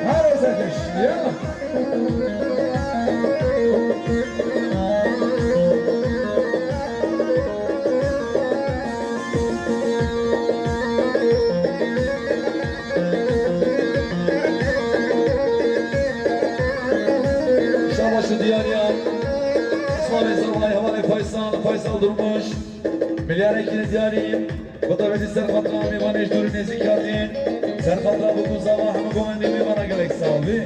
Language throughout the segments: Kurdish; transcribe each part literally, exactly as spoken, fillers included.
Her Rojek, ya. Şabaş û diyariya. Salê zavayê hevalê Faysal, Faysal Durmuş. Milyarek yine diyarî. Xwedawê di ser xatira mêvanê ji dûr û nêzîk hatîn, ser xatira bûk û zava hemû govendê mêvana gelek sal bî.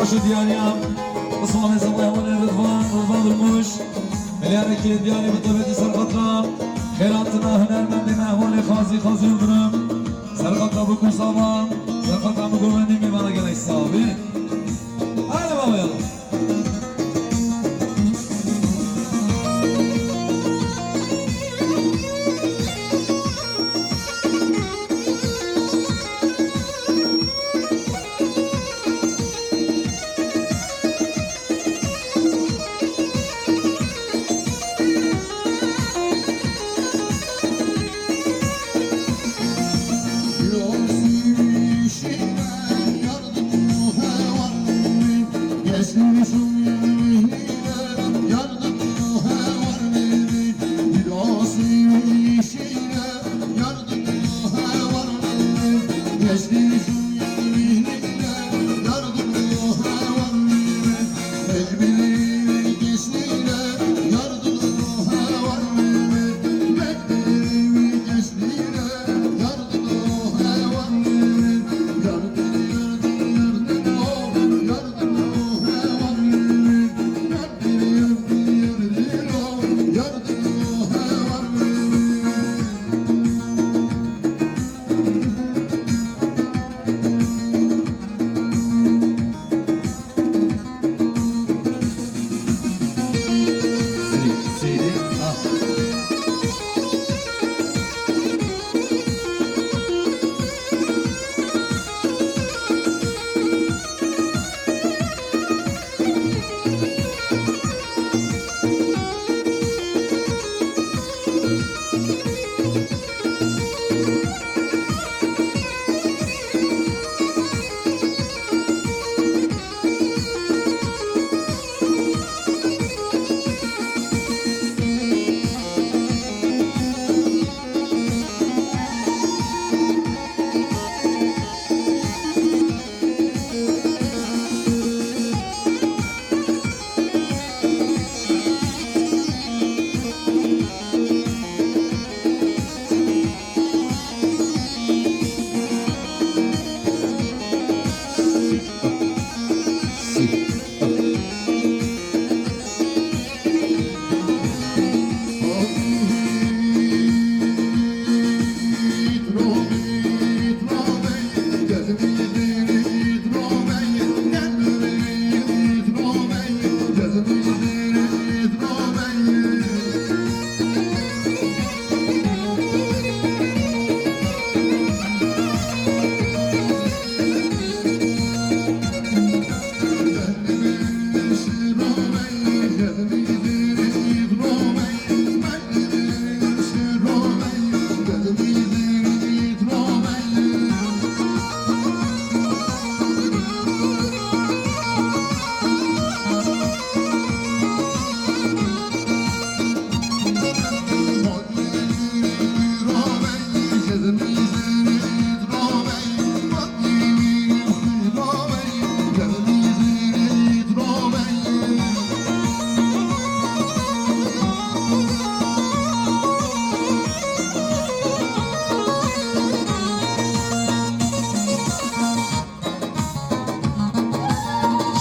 Şu diyariya Osmanê Sabah Hevalê Rıdvan, Rıdvan Durmuş. Milyareke diyarî bi tebetî serxatra xêratina hunermendê me Hevalê Xazî, Xazî Yıldırım. Serxatra bi ku sava, serxatra bi govendî mêvana gelek savî. Hadi baba ya.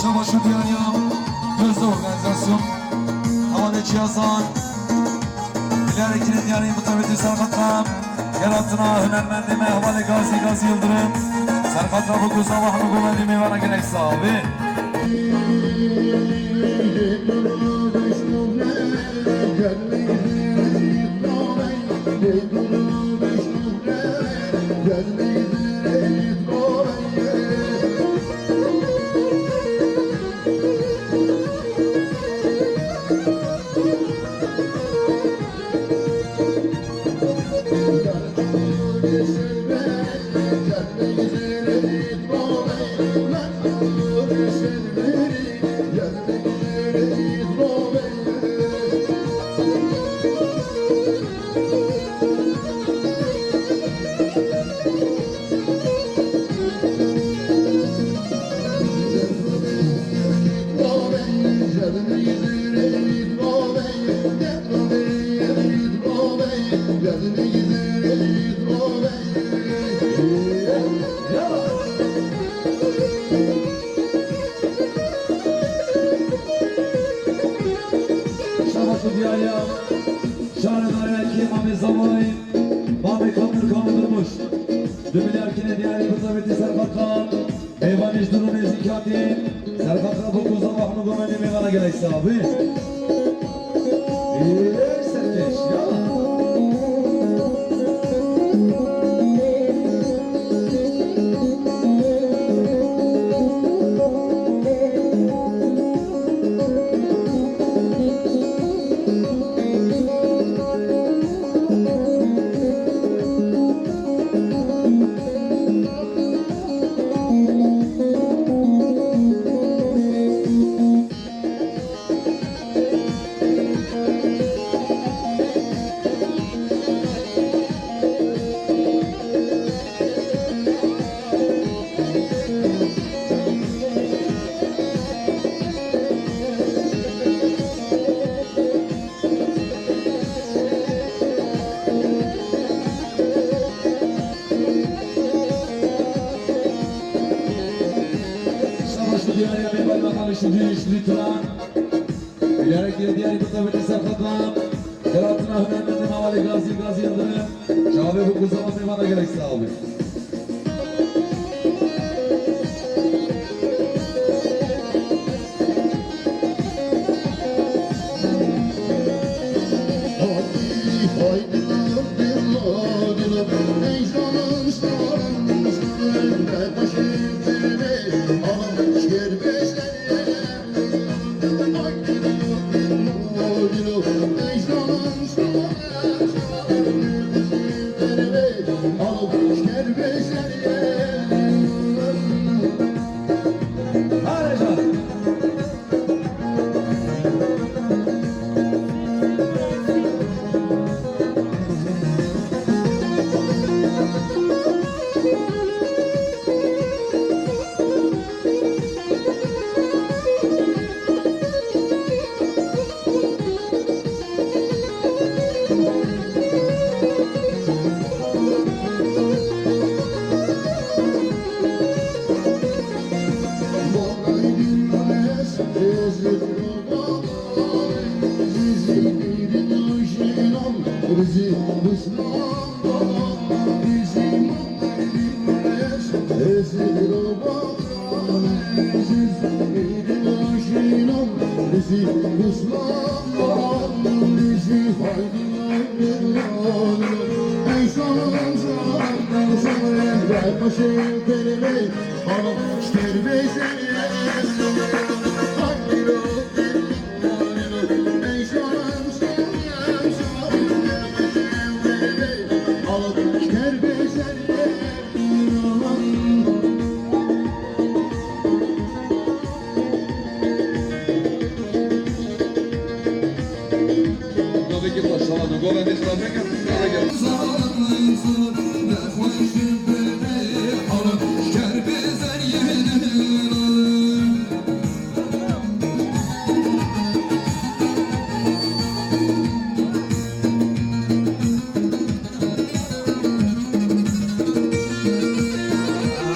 Şeva şu diyariya, gözde organizasyon. Havale Çiyasan. Bilarekine diyarî mutabetî serxatra. Yaratina hunermendê me Havale Gazi, Gazi Yıldırım. Serxatra bu ku sava hemû govendî mêvana gelek savê. Di milyar kine diyarî bi tevîtî serqatan. Mêvanê ji dûr û nêzîk hatî. Serqat Rabo Kuza Mahmûd Gomenê mêvana gelek sax bî. Ê, serkêş, ya. Savaş diyarî ya mêvanê Mexal Şidî, Şidî Turan. Bilerek yê diyarî bi tevîtî serqatan. Xiratina hunermendê Hevalê Gazî, Gazî Yildirim. Çavê bi Kuza û mêvana gelek sax bî.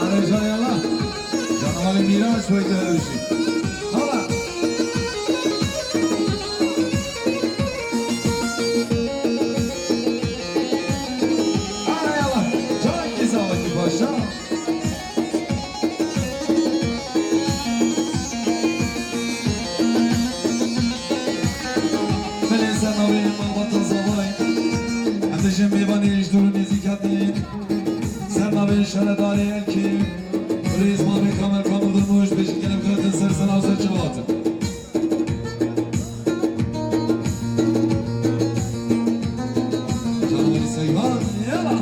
Are jayala. Canavarê mîras weyde ew jî. Hala. Are yala. Can kî sağlıklı paşa. Belê ser navê malbata zavay. Em dijî mêvanê ji dûr û nêzîk hatin. Ser navê şaredarê Elkê. Rêz Mamê Kamer Kamil Durmuş, bêjin gelek hatin ser sena û ser çawa hatin. Canavarê Seyvan, yala.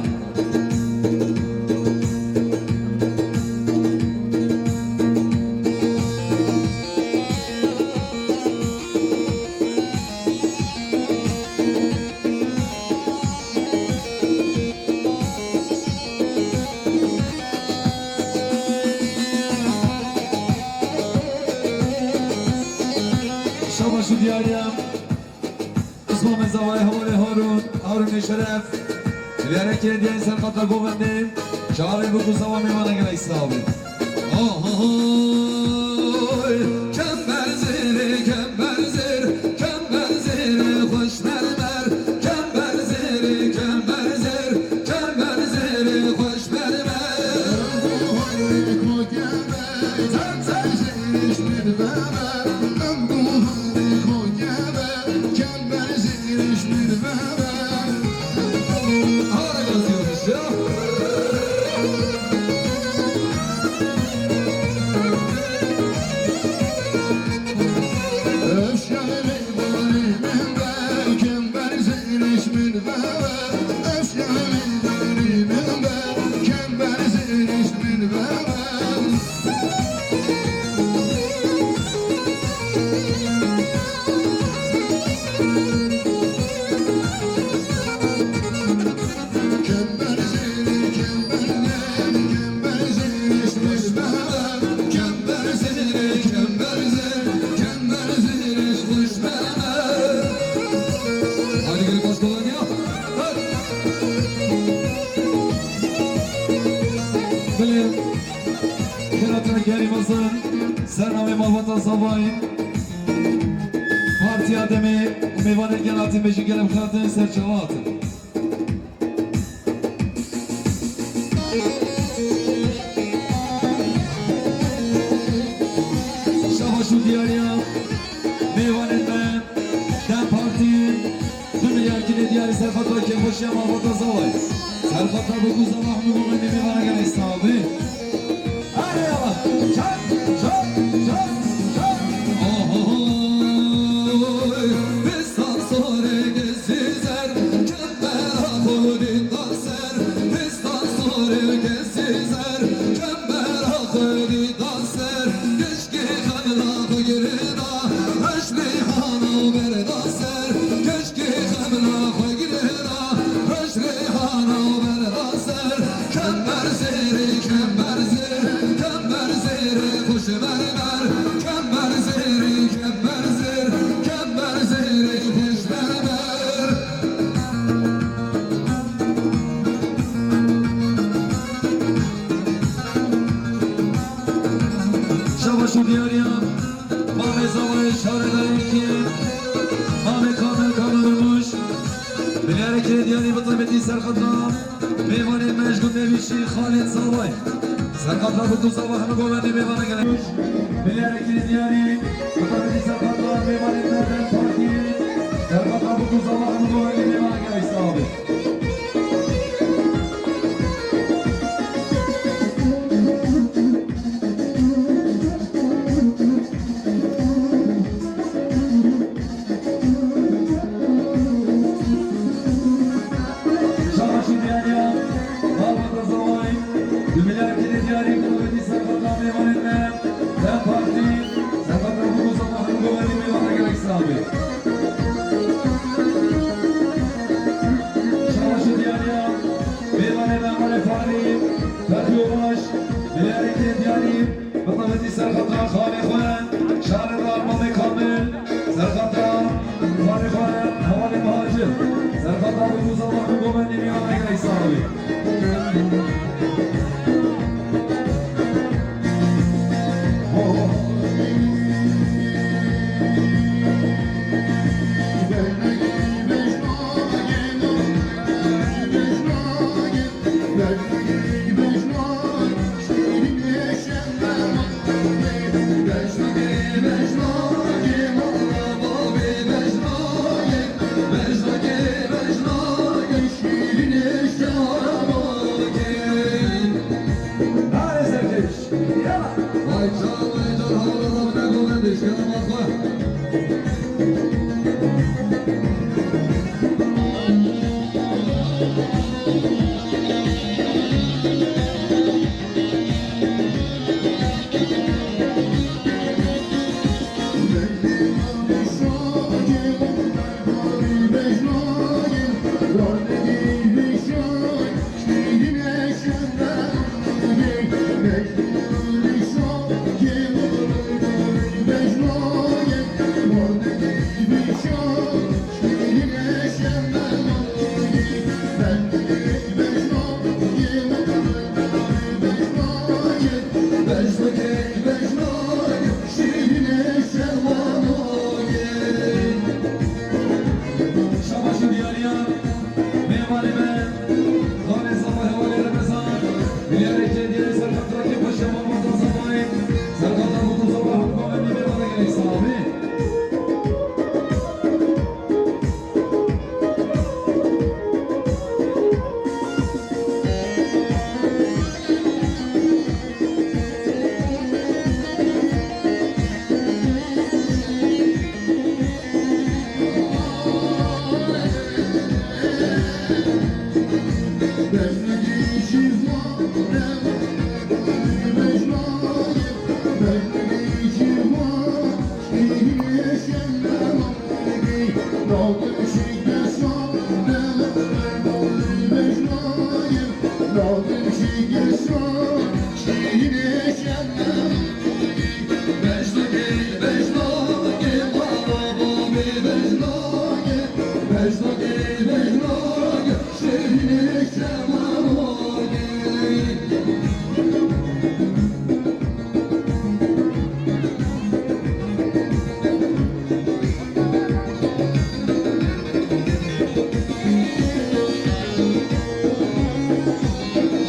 Şabaş û diyariya. Osman Mezavayê Hevalê Harun, Harunê Şeref. Bilerek yê diyayê serqata govendê. Çavê bi ku zawa mêvana gelek sax bî. Ohoy, kember zêrê, kember zêr, kember zêrê xweş mermer, kember zêrê, kember zêr, kember zêrê Haydi gelin, baş kolay ya. Bilin. Kira tira geri basın. Sernamê malbata Zavayî. Partiya demê û mêvanê gel hatin, bêjin gelê bi xêr hatin, ser çava hatin. Şabaş û diyariya mêvanên me, DEM Partî, du milyar kinê diyarî serxeta kêfxweşiya malbata Zavayî. Serxeta bi ku Zava hemû guhên mêvana gelek sax bî. Hadi yallah. Çak, çak, çak, çak. Ohoy, pêstan sorê gezî zer, kembera xwe dî da ser, pêstan sorê gezî zer, kembera xwe dî da ser, keşkê xemla xwe girê da, reş rêhana û berda ser, keşkê xemla xwe girê da, reş rêhana û berda ser. Kember zêrê, kember zêr, kember zêrê xweş berber. Kember zêrê, kember zêr, kember zêrê xweş berber. Şabaş û diyariya mamê Zavayê şaredarê yekê, mamê Kamil Kamil Rumuş, milyarê kinê diyarî bi taybetî serxeta. Mêvanê me ji gundê Vîşî, Xalid Zavay. Serxeta bi ku Zava hemû govendê mêvana gelek. Milyarê kinê diyarî, bi taybetî serxeta mêvanê me DEM Partî. Serxeta bi ku Zava hemû govendê mêvana gelek sax bî. Şabaş û diyariya malbata Zavayî, du milyar kinê diyarî, bi taybetî serxeta mêvanên me, DEM Partî, serxeta bi ku Zava hemû govendê mêvana gelek sax bî. Şabaş û diyariya mêvanê me, Emalê Farî, Fetî Obaş, milyarê kinê diyarî. Bi taybetî serxeta xalê xwe, şaredar Mamê Kamil, serxeta xalê xwe, hevalê Mihacir, serxeta bi ku Zava hemû govendê mêvana gelek sax bî.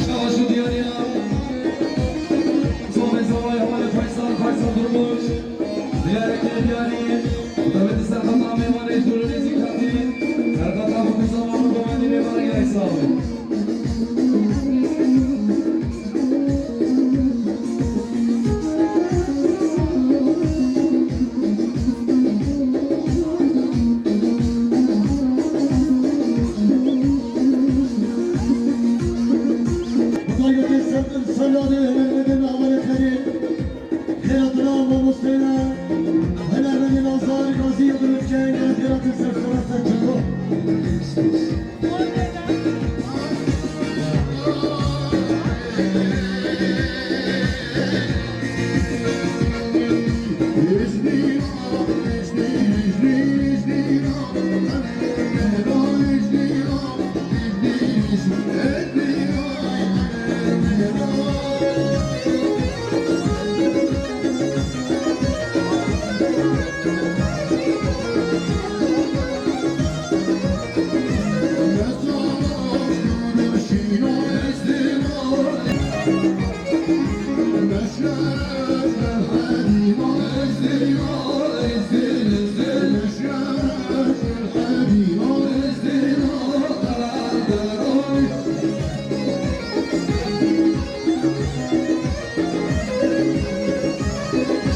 Şaş û diyariya. Zomê zomay hevalê Faysal, Faysal Durmuş. Diyareke diyarî. Dawetî serheta mêvanê jûrî nêzîk hatî. Serheta xwe bi zaman û govendî mêvanê gelek sağ olun. Xwedayê ser, ser yadê hunermendên awanê xerê, xêra dina mamosteyna, hunermendên azar, gazî ya dilkeng, xêra te ser, ser, ser çeko.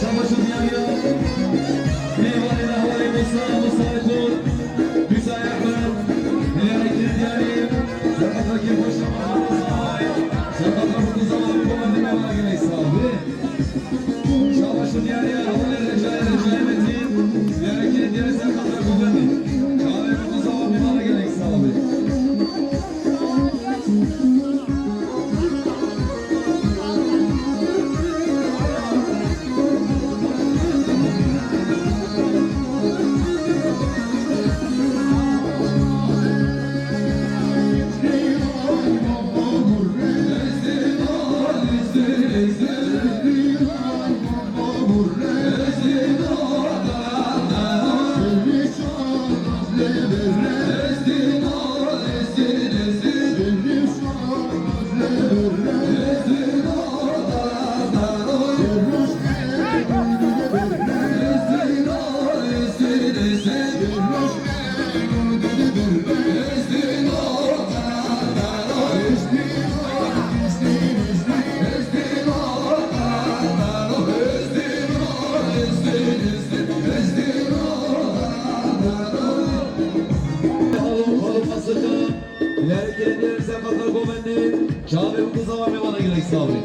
Şabaş û diyariya. Mêvanê de hevalê Musa, Musa Kur, Musa Ehmed, Dilarê Kirdiyarî, Serqata Kêfxweş, Serqata Murtuza, Komandê Mevla gelek sağ olun. Şabaş û diyariya, hevalê Recai, Recai Metin, Dilarê Kirdiyarî, Serqata Komandê. Çavê Murtuza, Mevla gelek sağ olun. Dilarê Kirdiyarî, Serqata Komandê, çavê Murtuza, Mevla gelek sağ olun.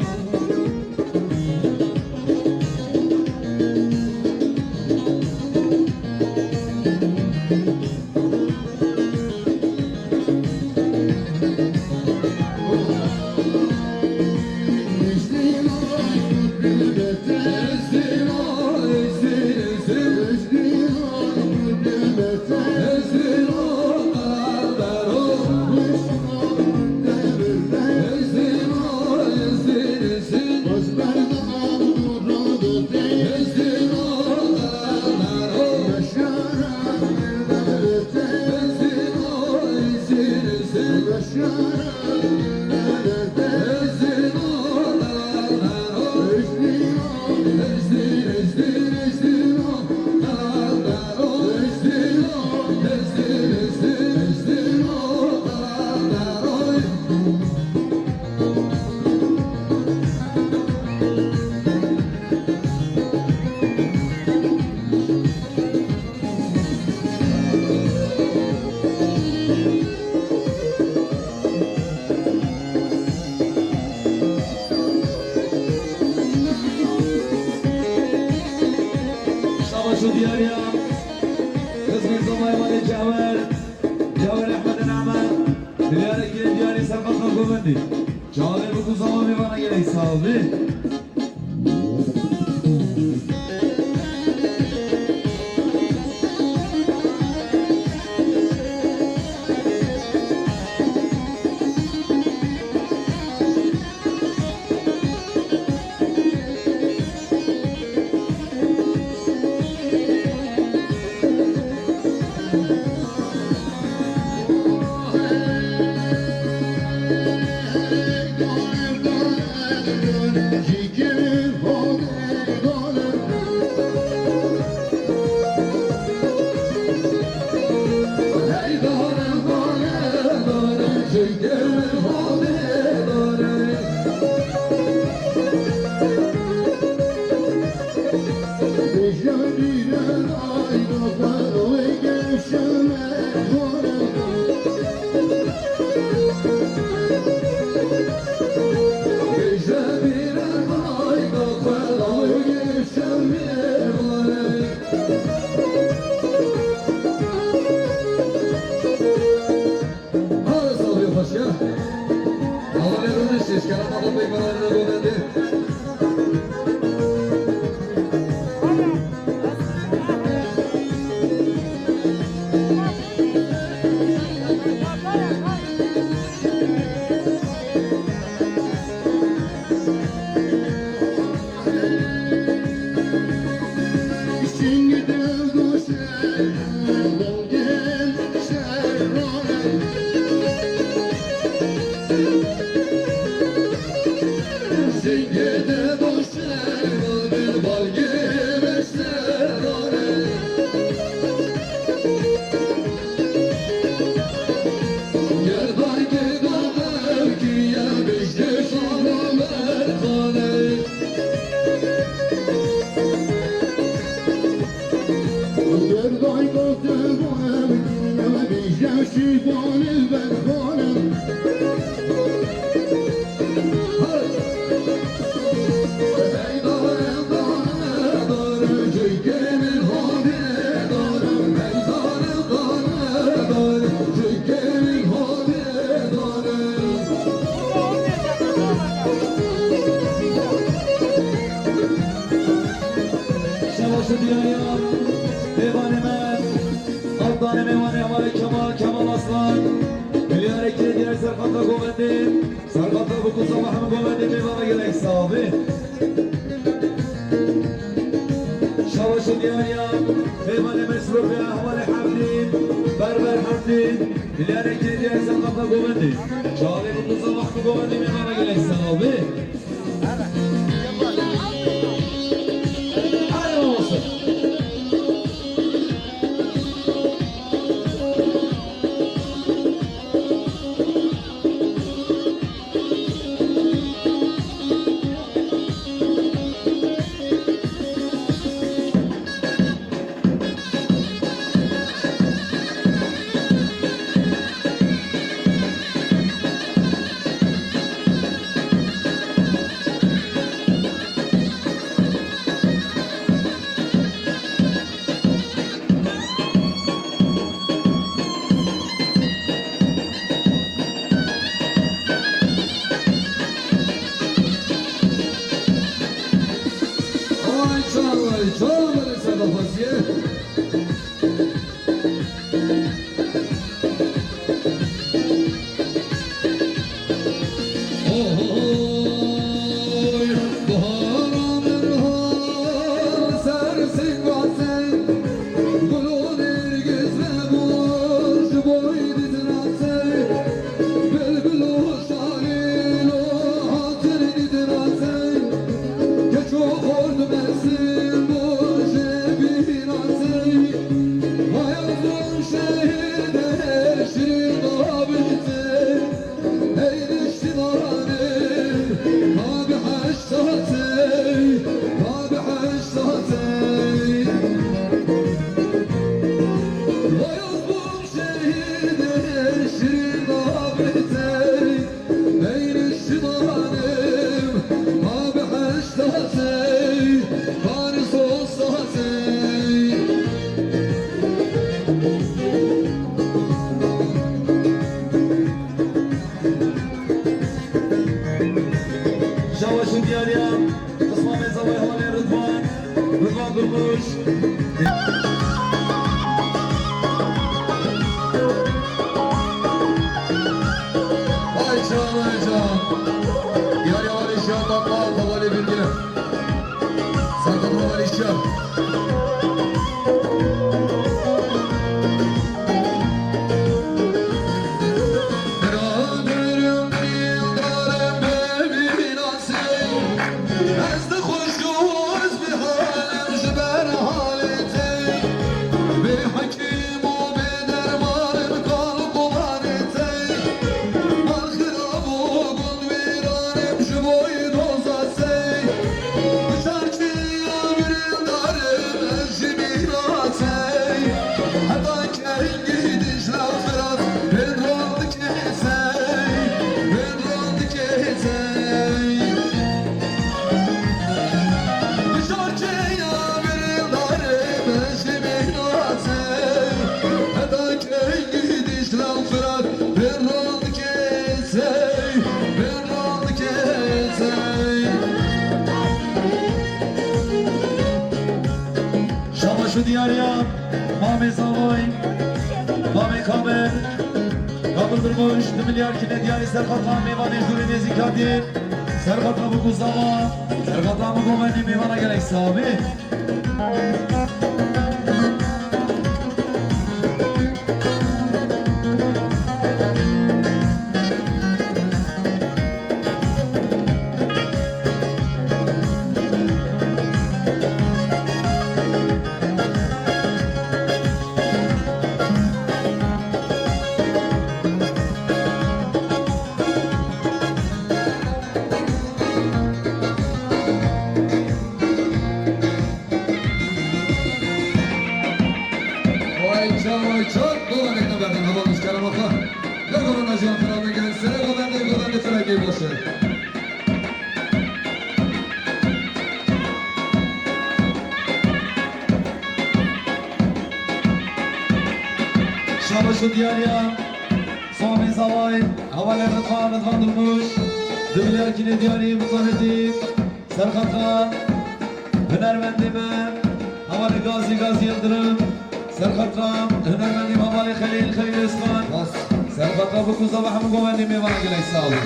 Çavê bikûza wê vana gelek sax bî. Hadi sağ ol, hoş ya. Allah'a emanet olun, şeşkara, Allah peygamberine bu bende. Şebaşo diyariya, mêvanê me, Adnanê mêvanê hevalê Kemal, Kemal Aslan. Milyarê kê diyar serqata govendê, serqata bikûza me hemû govendê mêvana gelek sax bî. Şabaşo diyariya, mêvanê Mesrûfê, hevalê Hemdîn, Berber Hemdîn, milyarê kê diyar serqata govendê. Çavê bikûza me hemû govendê mêvana gelek sax bî. Ay çaw, ay çaw, bere sedafasiye. Şabaş û diyariya qisma mêzavayê hevalê Ridvan, Ridvan Durmuş. Vay can, vay can. Diyariya hevalê Şiyan Tatlı, hevalê Bilge. Serkan hevalê Şiyan. Biraderim, dildarım, bevîna sey. Ez dixweş û ez bêhal im ji ber halê te. Bêhekîm û bêderman im kal û kolanê te. Mal xirab û gund wêran im ji bo doza sey. Şarkî birîndar im ez ji bîra te. Heta kengî Dîcle û Firat bên ron dikê sey, bên ron dikê sey. Şarkî birîndar im ez ji bîra te. Heta kengî Dîcle û Firat bên ron dikê sey, bên ron dikê sey. Şabaş û diyariya mamê Zavay, mamê Kamil, Kamil Durmuş, du milyar kîne diyarî serqata mêvanê jûrê nêzîkatî, serqata bûk û zava, serqata min govendî mêvana gelek sax bî. Vay can, vay can. Dolanê xwe berdin heval nişkera me xwe. Li govenda jiyan xwe rabe gel, serê govendê, govendê firekê baş e. Şabaş û diyariya Samê Zavay, hevalê Ridvan, Ridvan Durmuş, du milyar kîne diyarî, mutahedî. Serqata hunermendê me, hevalê Gazî, Gazî Yildirim. Serqata hunermendê me, hevalê Xelîl, Xelîl Özkan. Serqata bûk û zava hemû govendê mêvana gelek sax bî.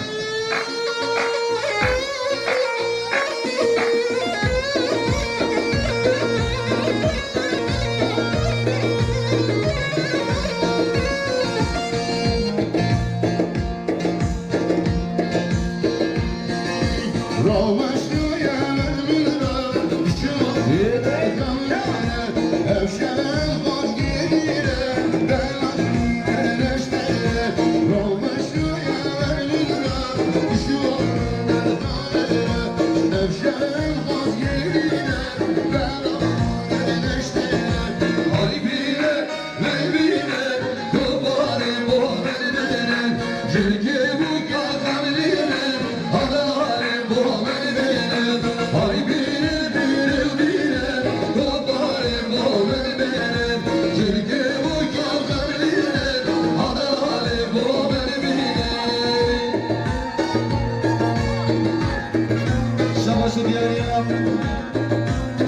Şabaş û diyariya.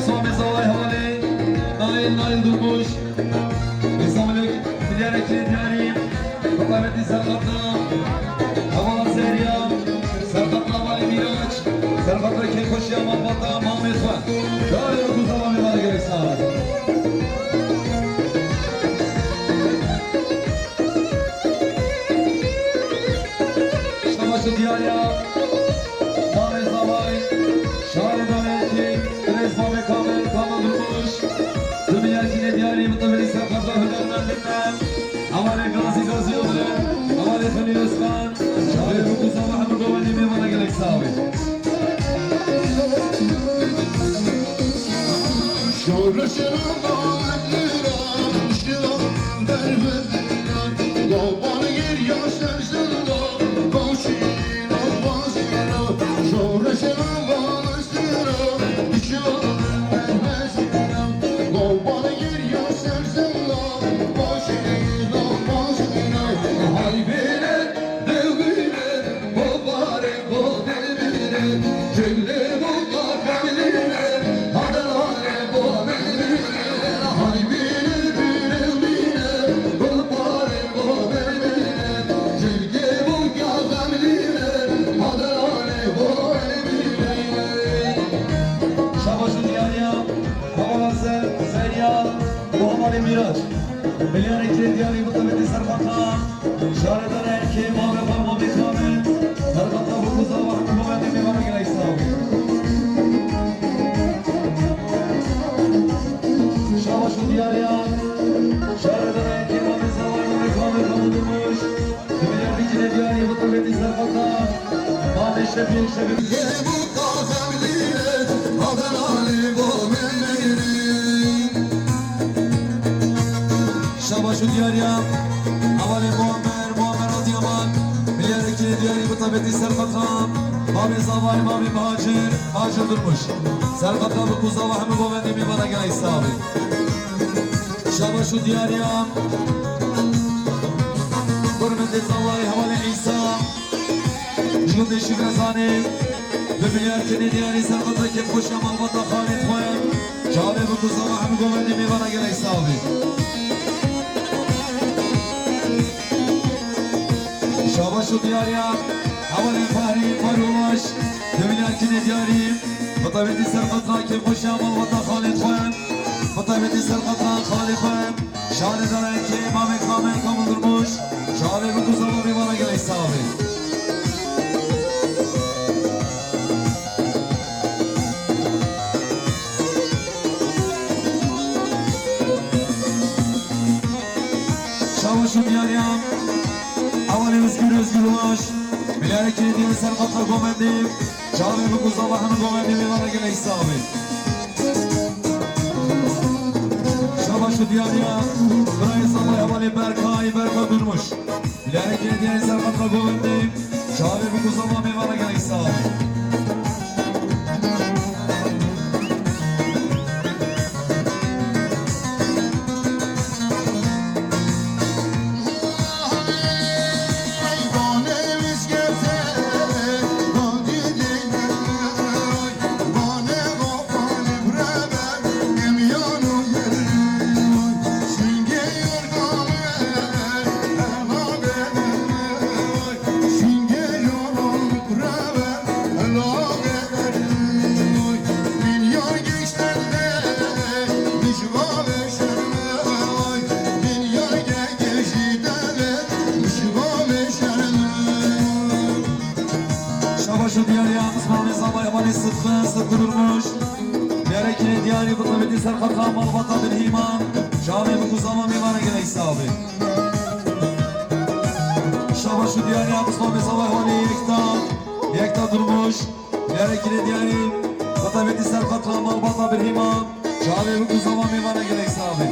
Samê Zavay, hevalê Nail, Nail Durmuş. Îslamilek, milyarek diyarî. Bi qemetî serqatna hevala Zeriya. Serqatna hevalê Mîraç. Serqatna kêfxweşiya malbata, mamê xwe. Çarê û ku zava mêvana gelek sax. Şabaş û diyariya. Mamê Zavay, şarê Daneyekî, birêz mamê Kamil, Kamil Durmuş, du milyar kîne diyarî, bi teverî serqata hunermendin me. Hevalê Gazî, Gazî Yildirim, hevalê Xelîl Özkan, şarê bûk û zava hemû govendê mêvana gelek sax bî. Şabaş û diyariya hevala Ze-, Zerya û hevalê Mîraç. Milyarê kirê diyarî bi tevîtî serqata. Şaredara erkê, mame xwe, mamê xwe me. Serqata bi kuza we hemû govendê mêvana gelek sax bî. Şabaş û diyariya. Şaredara erkê, mame zava, mamê xwe me, xwe durmuş. Milyarê kirê diyarî bi tevîtî serqata. Mamê şefî, şefî. Şabaş û diyariya hevalê Muammer, Muammer Adiyaman, milyarê kirê diyarî bi tevîtî serqata, mamê zavayê, mamê Mihacir, Mihacir Durmuş. Serqata bi kuza we hemû govendê mêvana gelek sax bî. Şabaş û diyariya kurmendê zavayê hevalê Îsa. Ji gundê Şikrezanê bi milyar kirê diyarî serqata kêfxweşiya malbata xalê xwe. Çavê bi kuza we hemû govendê mêvana gelek sax bî. Şabaş û diyariya hevalê Fahrî Farûlaş bi milyar kirê diyarî. Bi tevîtî serqata kêfxweşiya malbata xalê xwe. Bi tevîtî serqata xalê xwe. Şaredara erkê, mamê xwe me, Kamil Durmuş, çavê bi kuza we mêvana gelek sax bî. Şabaş û diyariya hevalê Özgür, Özgür Ulaş, milyarê kirê diyarî serqata govendê, çavê bi kuza we hemû govendê mêvana gelek sax bî. Şabaş û diyariya birayê zavayê hevalê Berkay, Berkay Durmuş. Milyarê kirê diyarî serqata govendê, çavê bi kuza we mêvana gelek sax bî. Şabaş û diyariya qismanê zavayê hevalê Sidqi, Sidqi Durmuş. Milyarê kirê diyarî bi tevîtî serqata malbata Bin Hîman. Çavê bi kuza we mêvana gelek sax bî. Şabaş û diyariya qismanê zavayê hevalê Yekta, Yekta Durmuş. Milyarê kirê diyarî bi tevîtî serqata malbata Bin Hîman. Çavê bi kuza we mêvana gelek sax bî.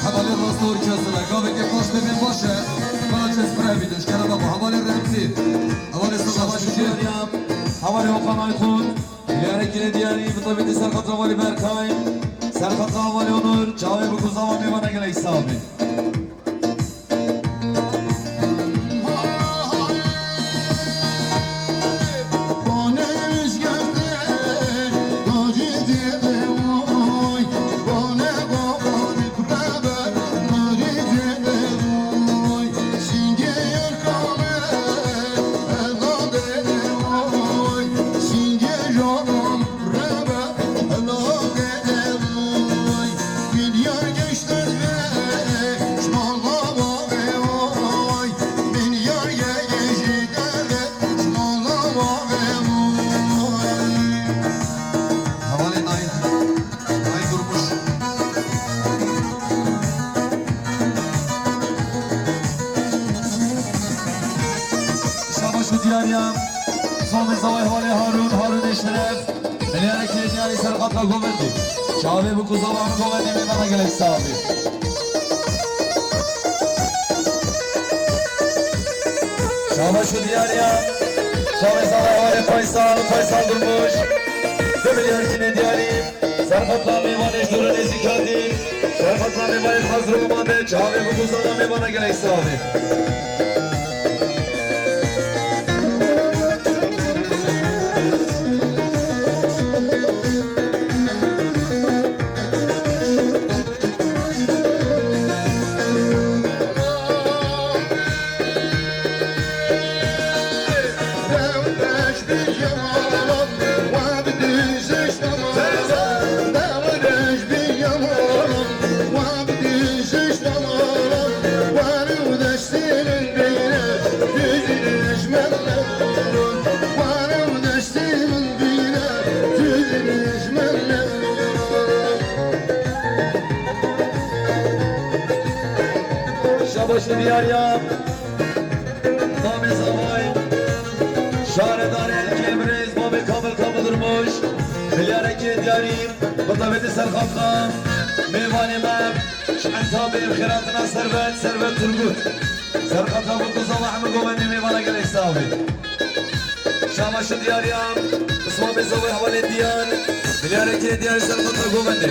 Hevalê rast orkestra, gavekê xweş bibin baş e. Bana çes pirevî duşkere baba, hevalê Remzî. Hevalê Savaş Şükür. Hevalê Okan Aytun. Milyarê kirê diyarî bi tevîtî serqata hevalê Berkay. Serqata hevalê Onur. Çavê bi kuza we mêvana gelek sax bî. Hevalê Nail, Nail Durmuş. Şabaş û diyariya. Somê zavayê hevalê Harun, Harunê Şeref. Milyarê kirê diyarî serqata govendê. Çavê bi kuza we hemû govendê mêvana gelek sax bî. Şabaş û diyariya. Çavê sala hevalê Faysal, Faysal Durmuş. Du milyar kînê diyarî. Serqatla mêvanê ji dûr û nêzîk hatî. Serqatla mêvanê hazir û amade. Çavê biguzana mêvana gelek savê. Şabaş li diyariya. Mamê Zavay, şaredarê Elkê birêz, Mamê Kamil Kamil Durmuş, milyarekê diyarî, bi tevêtî serxatna, mêvanê me, ji entabê xêratina Servet, Servet Turgut. Serxatna bi ku Zava hemû govendê mêvana gelek savê. Şabaş li diyariya, Mamê Zavay hevalê diyar, milyarekê diyarî serxatna govendê.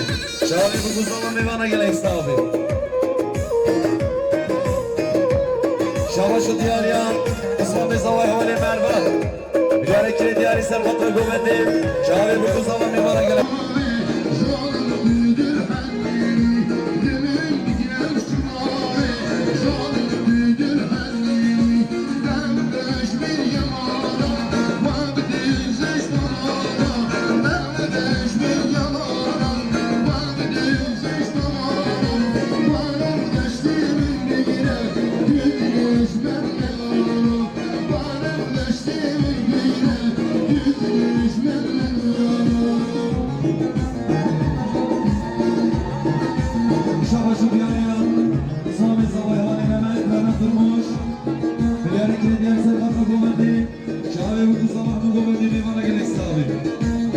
Çavê biguzana mêvana gelek savê. Şabaş û diyariya, Mamê Zavay hevalê Merve. Milyarekê diyarî serxatna govendê. Çavê biguzana mêvana gelek. Şabaş û diyariya, Samê Zavay hevalê Mehmet, Mehmet Durmuş. Milyarekê diyar serxatna govendê. Çavê biguzana hemû govendê mêvana gelek savê.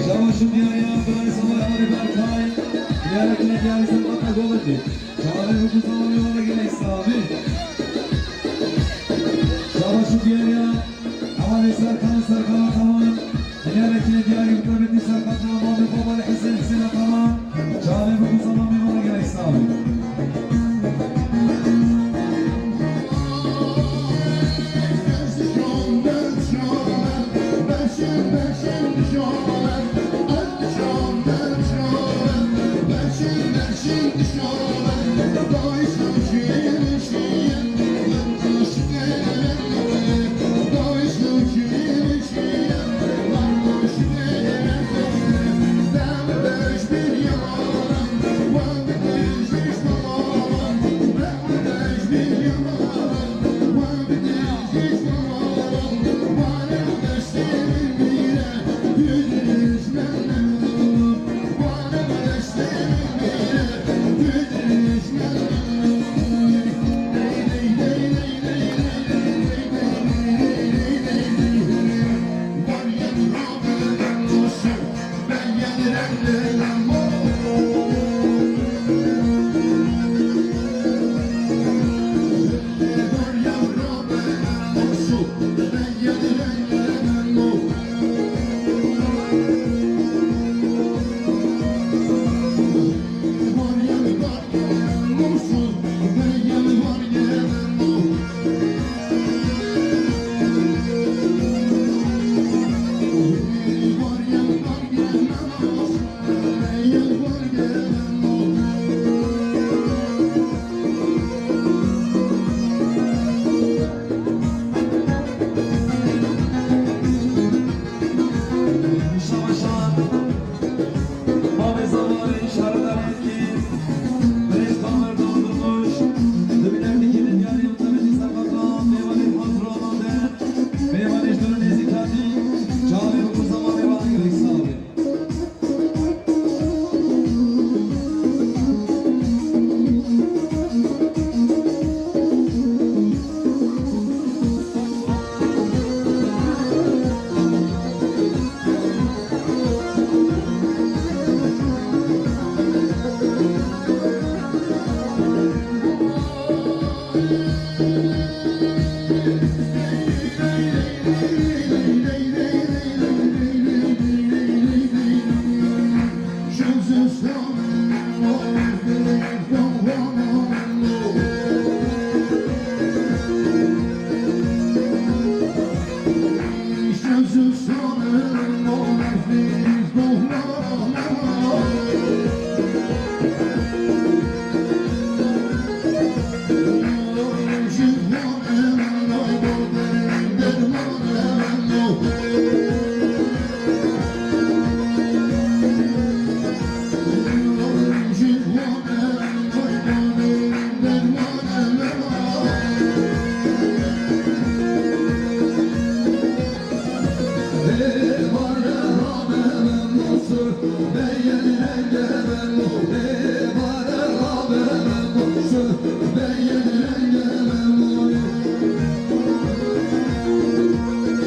Şabaş û diyariya, birayê Zavay hevalê Berkay. Milyarekê diyarî serxatna govendê. Çavê biguzana mêvana gelek savê. Şabaş û diyariya, hevalê Serkan, Serkan Ataman. Milyarekê diyarî bi tevêtî serxatna Mamê Babalê Hesên, Hesên Ataman. Çavê biguzana mêvana gelek savê.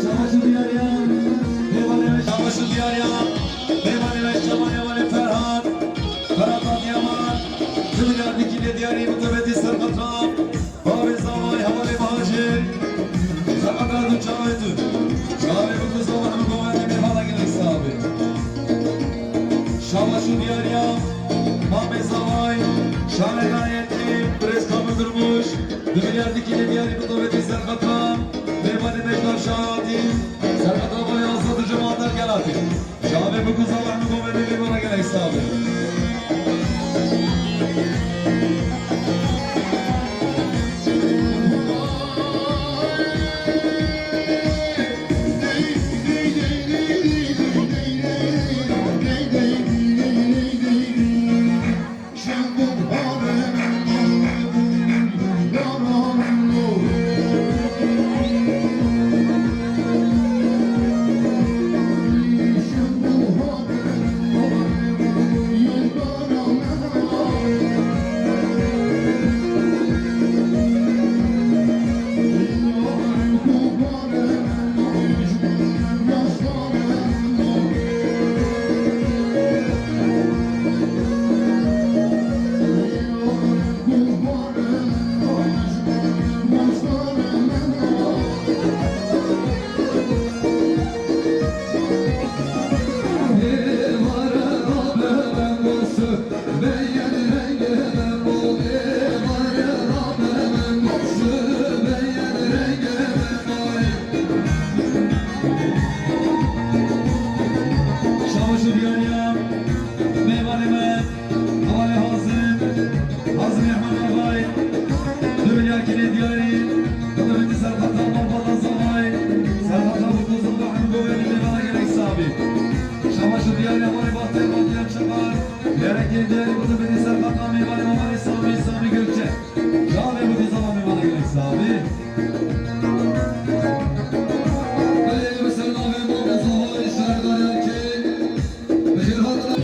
Şabaş û diyariya, mêvanê me, şabaş û diyariya, mêvanê me, şabanê me, Ferhat, Ferhat Adiyaman, du milyar dikî lê diyarî bi tebetî serqeta. Bavê zavayê hevalê Bahacê, serqeta du çavê tu. Çavê bi ku zava hemû govendê mêvana gelek sax bê. Şabaş û diyariya, mamê zavayê, şaredarê yekê, birêz Kamil Durmuş, du milyar dikî lê diyarî bi tebetî serqeta, mêvanê Beşdar Şahatî, serqeta bavê Azad û Cemal Dergelatî. Çavê bi ku zava hemû govendê mêvana gelek sax bê. Şabaş û diyariya, mêvanê me, hevalê Hazim, Hazim Ehmed Agay, du milyar kîlê diyarî, bi tebetî serqeta malbata zavayê, serqeta bi ku zava hemû govendê mêvana gelek sax bê. Şabaş û diyariya, hevalê Bahtiyar, Bahtiyar Çakar, milyarê kîlê diyarî, bi tebetî serqeta mêvanê me, hevalê Samî, Samî Gökçe. Çavê bi ku zava mêvana gelek sax bê. Belê, bi ser navê Mamê Zavayê şaredarê yekê, bi xêr hatin.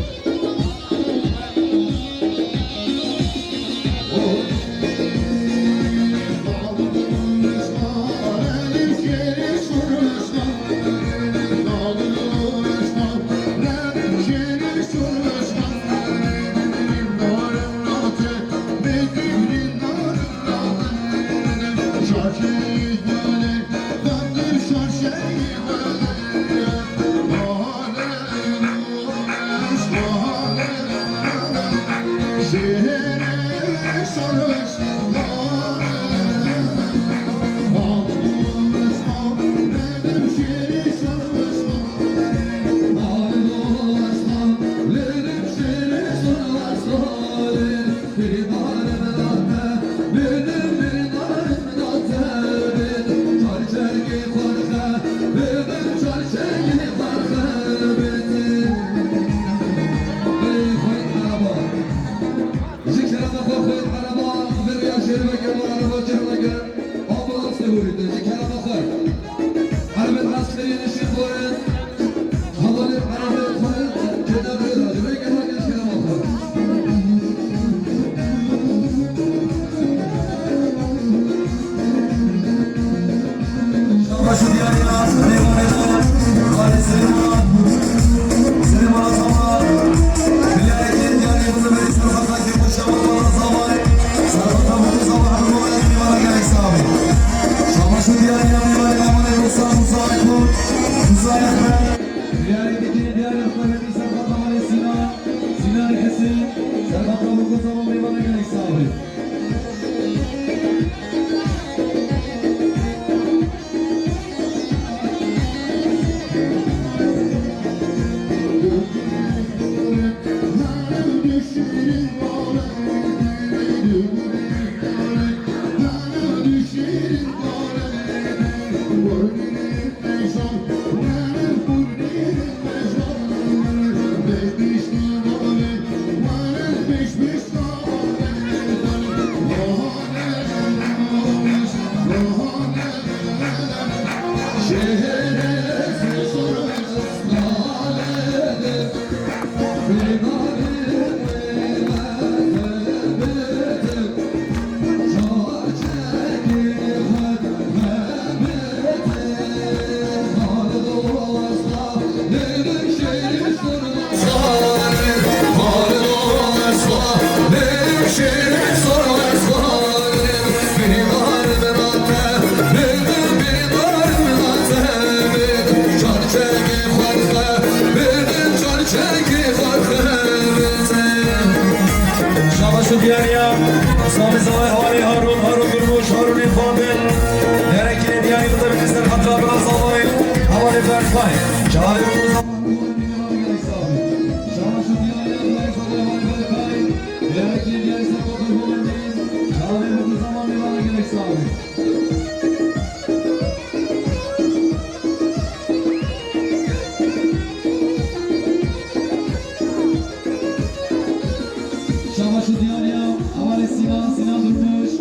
Şabaş û diyariya hevalê Sînan, Sînan Durmuş.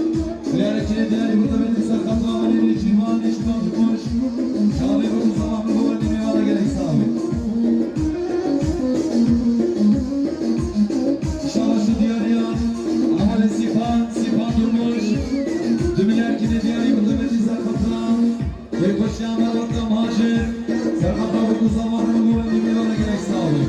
Biryarê kê diyarî, hurdebêt li ser xatira hevalê Nêçîrvan, Nêçîrvan Durmuş. Çavê bi ku zaman bi govendî mêvana gelek sax be. Şabaş û diyariya hevalê Sîpan, Sîpan Durmuş. Du milyar kê diyarî, hurdebêt li ser xatira. Kêfxweşiya me wexta Macir, serheta bi ku zaman bi govendî mêvana gelek sax be.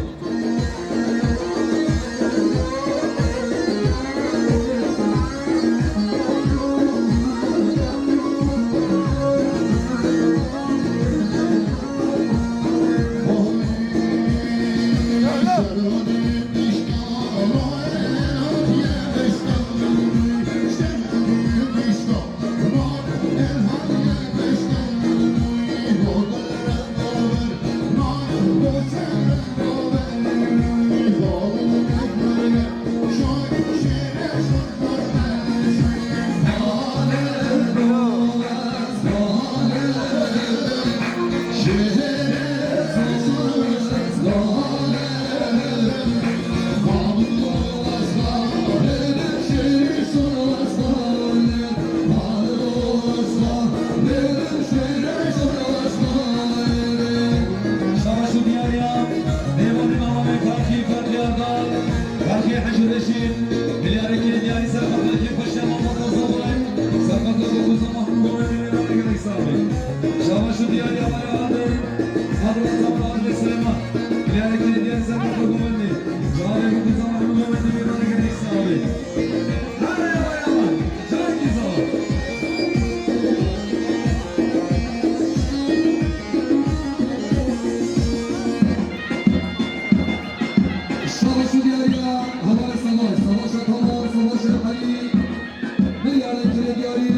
Şabaş û diyariya, mêvanê me wan ê Karxî Ferdiyardan, Karxî Hecî Reşîd, milyarê kê diyarî serheta kêfxweşiya me wexta zaman, serheta bi ku zaman bi govendî mêvana gelek sax be. Şabaş û diyariya me ya Adir, Adir Reza, Adir Silêman, milyarê kê diyarî serheta govendî, çavê bi ku zaman bi govendî mêvana gelek sax be. Hare ya me ya me. Şabaş û diyariya hevalê Savaş, Savaşa Tamam, Savaşa Halî, milyarê kê diyarî,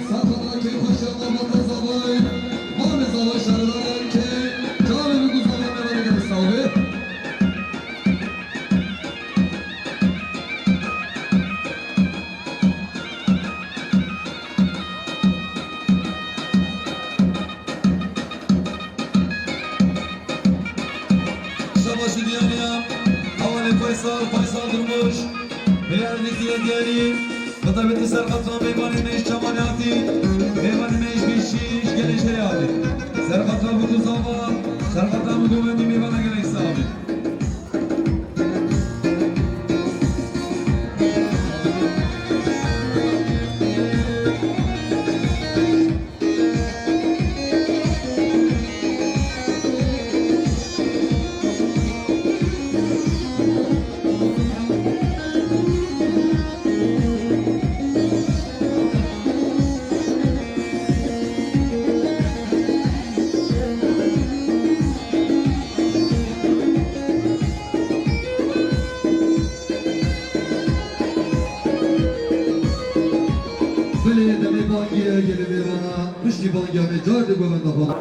serheta kêfxweşiya me wexta zaman, mamê Savaş şaredarên kê, çavê bi ku zaman mêvana gelek sax be. Şabaş û diyariya hevalê Faysal, Faysal Durmuş, milyarê kê diyarî, hurdebêt li ser xatira mêvanê me ji çavanê hatî, mêvanê me ji pêşî, ji gelê şerê hatî. Serheta bi ku zaman, serheta bi govendî mêvana gelek sax be. Belê demê bangî ye, gelê mêvana piştî bangiya me car di govenda xwe.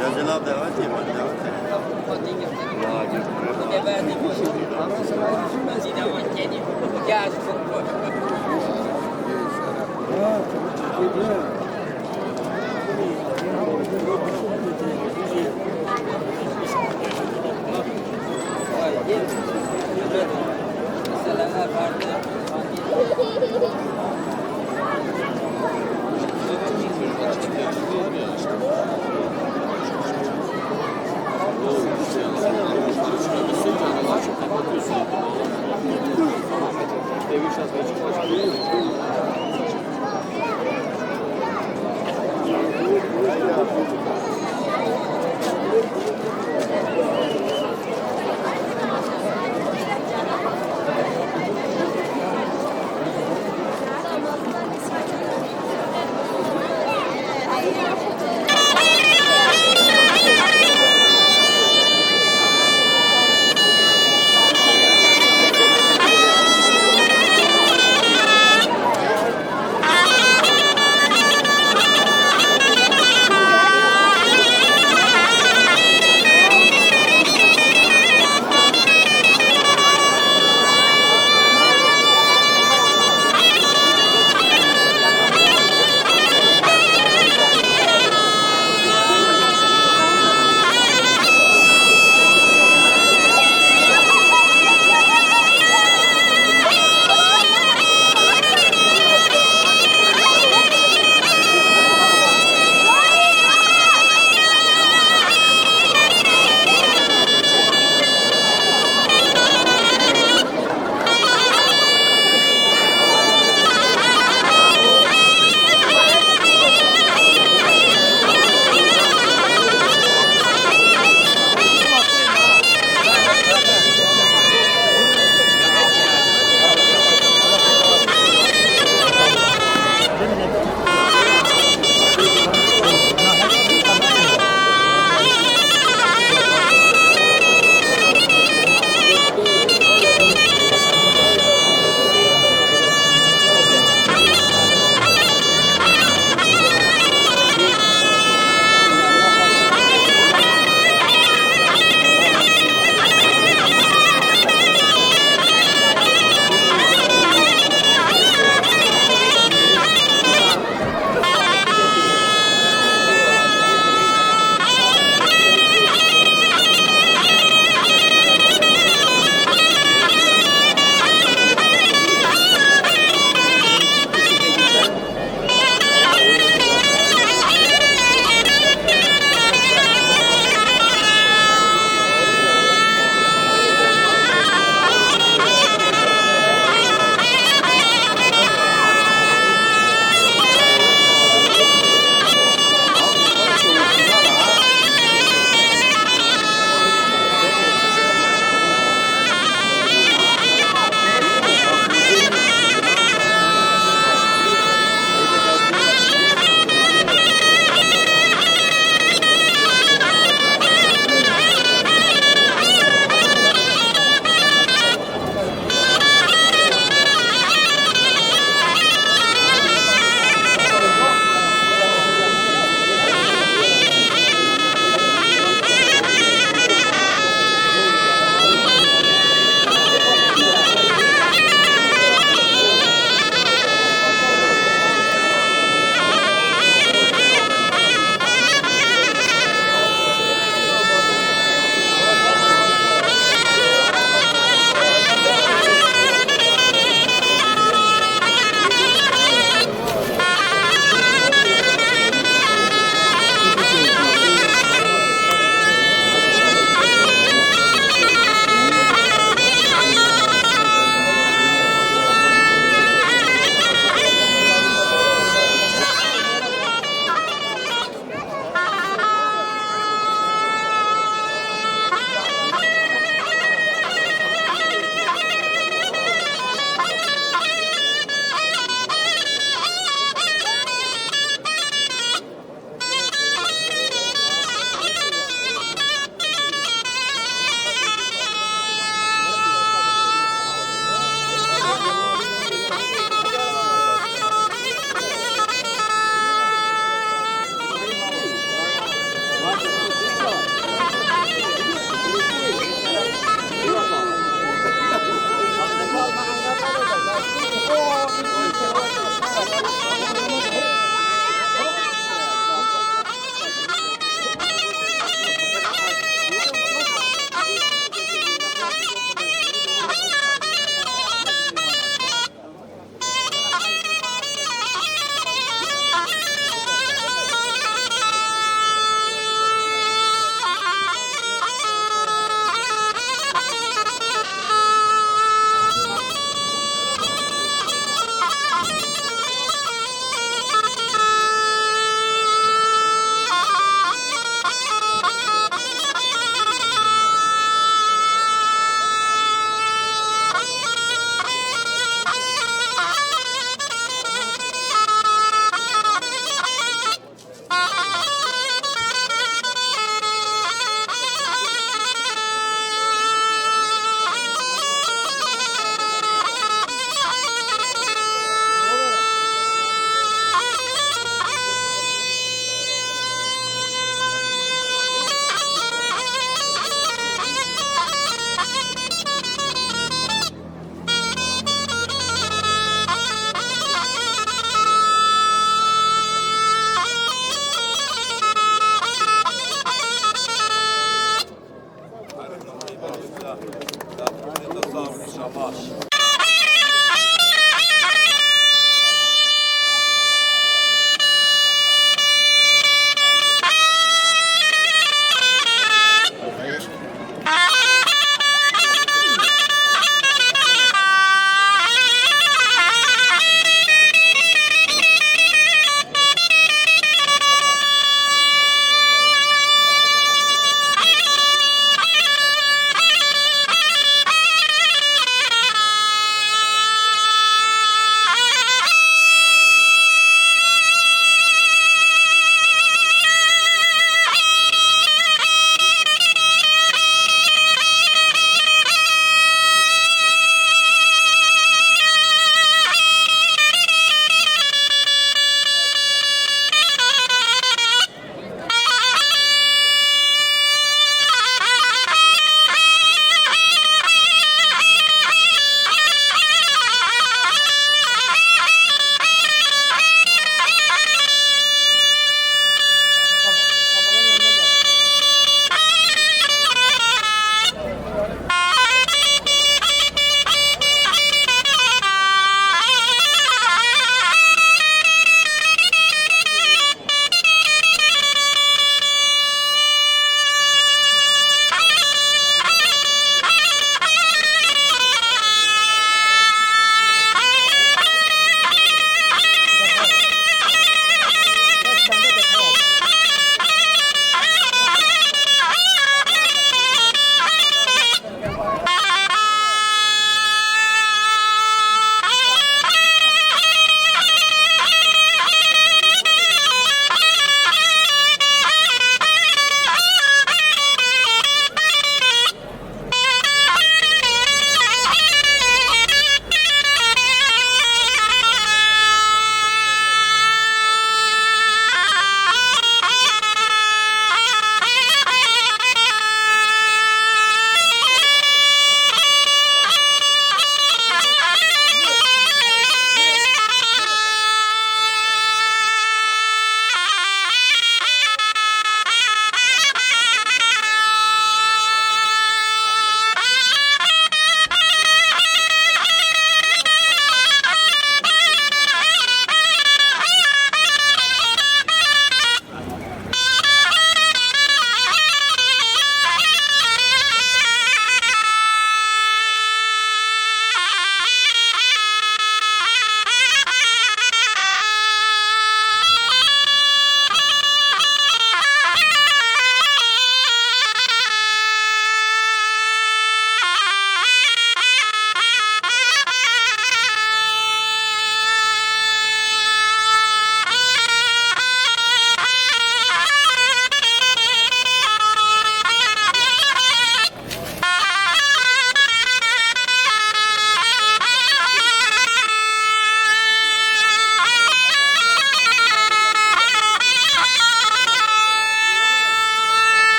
Ya Celal, davet et, davet et.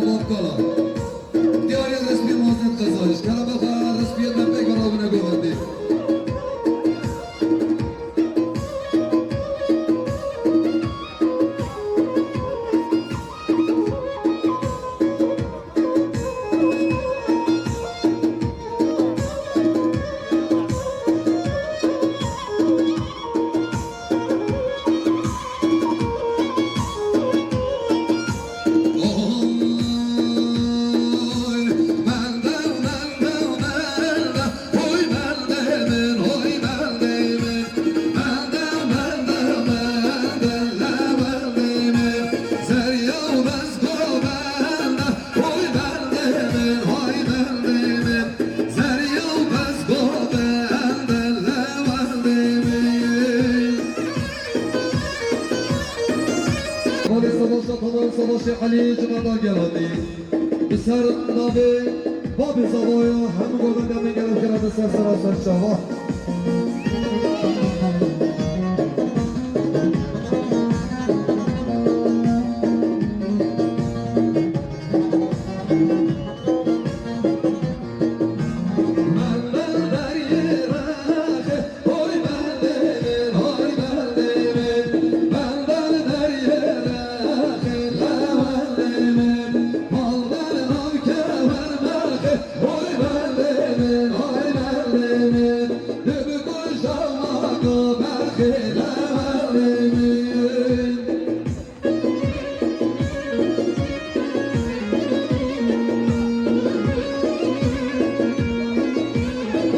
Bakkala. Diyariya resmî Mazlûm Qezayîş. Kelemexa resmiyê me pêk rabine govendê. Oy bendê min, oy bendê min, zerî û bezgo bendê lewendê min. Malê Savaşa Talan, Savaşê Elî, Cumeta Gelatî. Bi ser navê Babê Zavaya hemû govendê min gelek xêr hatin ser sera ser çava.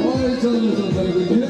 Ay canım, canım, böyle bir gün.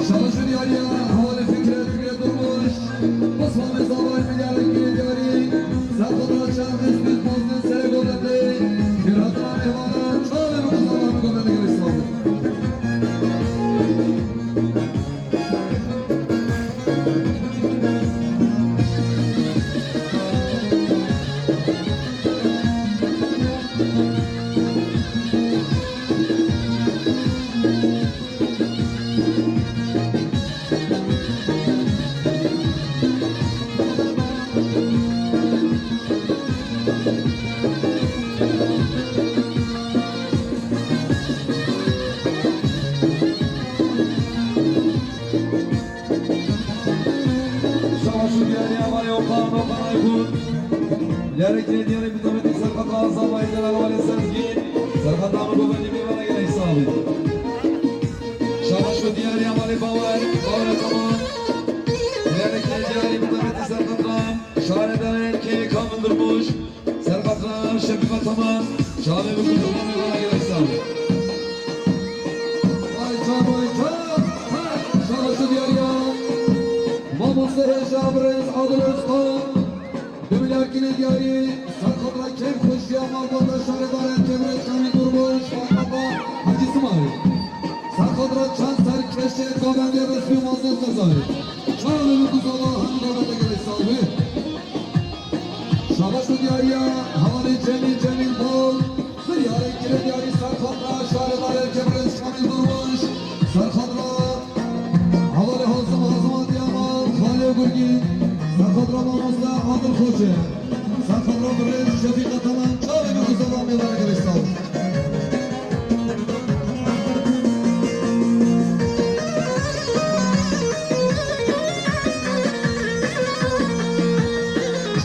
Şaş û diyariya hevalê Fikret, Fikret Durmuş, Osman Mezavay, Milyar Fikret Diyarî, Serxweda Çerxîs, Dût Mazlûm, Serê Govendê, Fîrata Mêvanan, Çavê Mixu Zalan, Govendê gelek sağ olun. Şaş û diyariya malê Okan, Okan Aykut. Yarek diyarê Mitometî Serxweda Azam Aydın Alwalê Sezgîn. Serxweda min govendî bê bana gelek sağ bî. Şaş û diyariya malê Bawer, Bawer Ataman. Diyarî bi tebetî serqatran, şaredarên kêlê Kamil Durmuş, serqatran Şefîka Taman, çavê bi ku Taman ê vana gerek sal. Vay can, vay can, ha, şabaş diyariya. Mamoste hêja birêz Adil Özkan. Dûmilakînê diyarî, serxadra kêfxweşiya malbata şaredarên kêfreşkanî Durmuş, malbata Hacî Simayî. Serxadra çend serkeşê govendê resmî Mazlûm Xezayî. Çavê min ku zava hemû govendê gelê sal bî. Şabaş û diyariya hevalê Cemîl, Cemîl Bal. Milyarên kirê diyarî serxadra şaredarên kêfreşkanî Durmuş. Serxadra Hevalê Hazim, Hazim Adiyaman, Xalê Gurgî, serxadra mamoste Adil Xoçe, serxadra birêz Şefîq Ataman, çavê min ku zava mêvara gelê sal.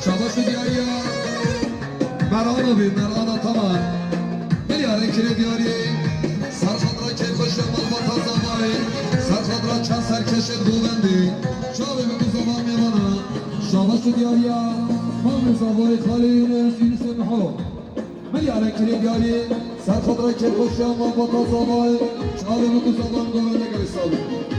Şabaş û diyariya Merana bî, Merana Taman. Milyarên kirê diyarî, serxadra kêfxweşiya malbata zavayê, serxadra çend serkeşê govendê, çavê min ku zava mêvana, şabaş û diyariya, mamê zavayê xalê Yunus, Yunusê Miho. Milyarên kirê diyarî, serxadra kêfxweşiya malbata zavayê, çavê min ku zava govendê gelê sal bî.